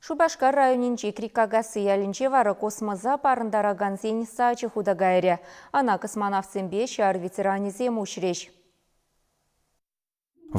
Шупашкар районӗнчи Криккакасси ялӗнче вара космоса парӑнтаракансен сачӗ хута кайрӗ. Ӑна космонавтсемпе ҫар ветеранӗсем уҫрӗҫ.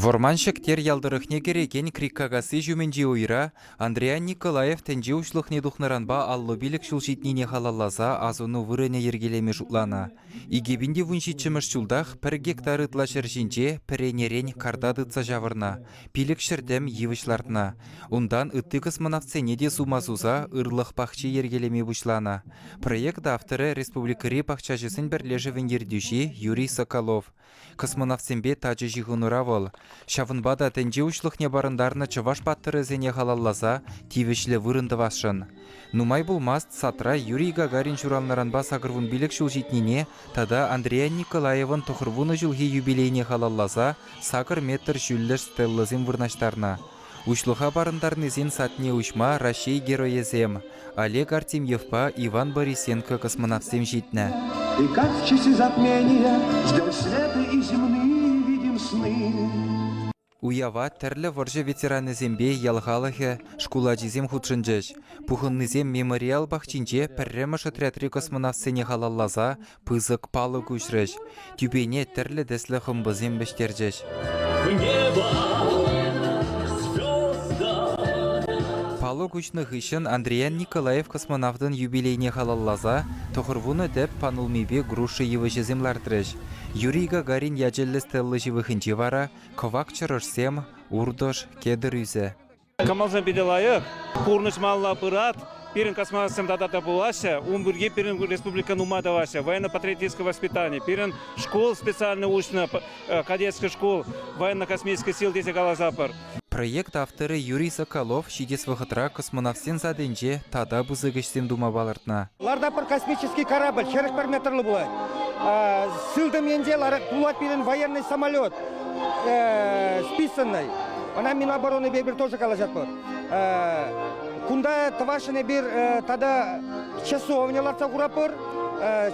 Вӑрман Ҫӗктер ял тӑрӑхне кӗрекен Криккакасси ҫумӗнчи уйра Андриян Николаев тӗнче уҫлӑхне тухнӑранпа 55 ҫул ҫитнине халалласа асӑну вырӑнӗ йӗркелеме шутланӑ. 2017-мӗш ҫултах пӗр гектар ытла ҫӗр ҫинче пӗренерен карта тытса ҫавӑрнӑ, 500 тӗм йывӑҫ лартнӑ. Унтан ытти космонавтсене те сума суса ырлӑх пахчи йӗркелеме пуҫланӑ. Проект авторӗ республикӑри пахчаҫӑсен пӗрлешӗвӗн ертӳҫи Юрий Соколов. Космонавтсемпе тачӑ ҫыхӑнура вӑл. Ҫавӑнпа та тӗнче уҫлӑхне парӑнтарнӑ чӑваш паттӑрӗсене халалласа тивӗҫлӗ вырӑн тӑвасшӑн. Нумай пулмасть садра Юрий Гагарин ҫуралнӑранпа 85 ҫул ҫитнине тата Андриян Николаевӑн 90 ҫулхи юбилейне халалласа сакӑр метр ҫӳллӗш стеллӑсем вырнаҫтарнӑ. Уҫлӑха парӑнтарнисен садне уҫма Раҫҫей Геройӗсем Олег Артемьевпа Иван Борисенко космонавтсем ҫитнӗ. И как в часы затмения ждем света и земные видим сны. Уява тӗрлӗ вӑрҫӑ ветеранӗсемпе ял халӑхӗ, шкул ачисем хутшӑнчӗҫ. Пухӑннисем мемориал пахчинче пӗрремӗш отрядри космонавтсене халалласа пысӑк палӑк уҫрӗҫ, тӳпене тӗрлӗ тӗслӗ хӑмпӑсем вӗҫтерчӗҫ. Палӑк уҫнӑ хыҫҫӑн Андриян Николаев космонавтӑн юбилейне халалласа 90 тӗп панулмипе груша йывӑҫӗсем лартрӗҫ. Юрий Гагарин ячӗллӗ стелла ҫывӑхӗнче вара кӑвак чӑрӑшсем, уртӑш, кедр ӳсӗ. Кӑмӑлсем питӗ лайӑх, пурнӑҫ малалла пырать. Пирӗн космонавтсем тата та пулаҫҫӗ. Ун пирки пирӗн республика нумай тӑваҫҫӗ. Военно-патриотическое воспитание. Пирӗн шкул специально уҫнӑ, кадетский шкул военно-космических сил тесе каласапӑр. Проект авторӗ Юрий Соколов ҫитес вӑхӑтра космонавтсен садӗнче тата пысӑк ӗҫсем тума палӑртнӑ. Лартатпӑр космический корабль, 41 метрлӑ пулать. Сылтӑм енче пулать пирӗн военный самолет списанный. Ӑна Миноборонӑпа эпир тоже калаҫатпӑр. Кунта тӑвасшӑн эпир тата часовня лартса хуратпӑр.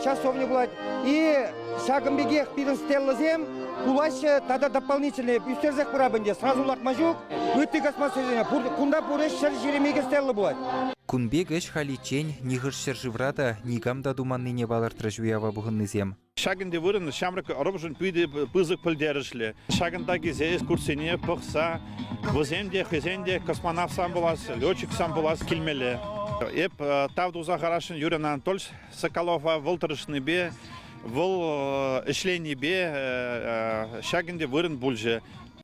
Часовня пулать. И ҫакӑн пекех пирӗн стеллӑсем пулаҫҫӗ тата дополнительные ӳстерсех пыратӑп ӗнтӗ. Сразу лартма ҫук. Ытти космоссене кунта пур ӗҫ 122 стелла пулать. Кун пек ӗҫ халиччен нихӑш ҫӗршывра та никам та туманнине палӑртрӗҫ уява пухӑннисем. Ҫак ӗнтӗ вырӑн ҫамрӑк ӑрӑвшӑн питӗ пысӑк пӗлтерӗшлӗ. Ҫакӑнта килсе экскурсине пӑхса вӗсем те хӑйсен те космонавтсам пулас, летчиксам пулас килмелле. Эп тав туса харашӑн Юрий Анатольевич Соколова вӑл тӑрӑшнипе, вӑл ӗҫленипе ҫак ӗнтӗ вырӑн пулчӗ.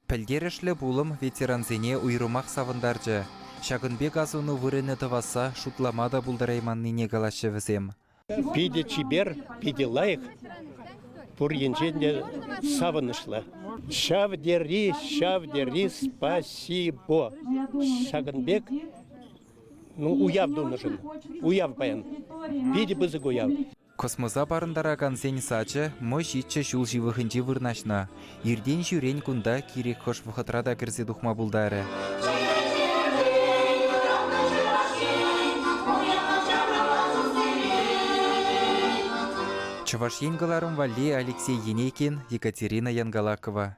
Пӗлтерӗшлӗ пулӑм ветерансене уйрӑмах савӑнтарчӗ. Ҫакӑн пек асӑну вырӑнӗ тӑвасса шутлама та пултарайманнине калаҫҫӗ вӗсем. Питӗ чипер, питӗ лайӑх, пур енчен те савӑнӑҫлӑ. Ҫав тери, ҫав тери спасибо. Ҫакӑн пек ну, уяв тунӑшӑн. Уяв паян. Питӗ пысӑк уяв. Космоса парӑнтаракансен сачӗ Мӑ-ҫиччӗ ҫул ҫывӑхӗнче вырнаҫнӑ. Иртен-ҫӳрен кунта кирек хӑш вӑхӑтра та кӗрсе тухма пултарӗ. Чӑваш Ен кӑларӑм валли Алексей Енейкин, Екатерина Янгалакова.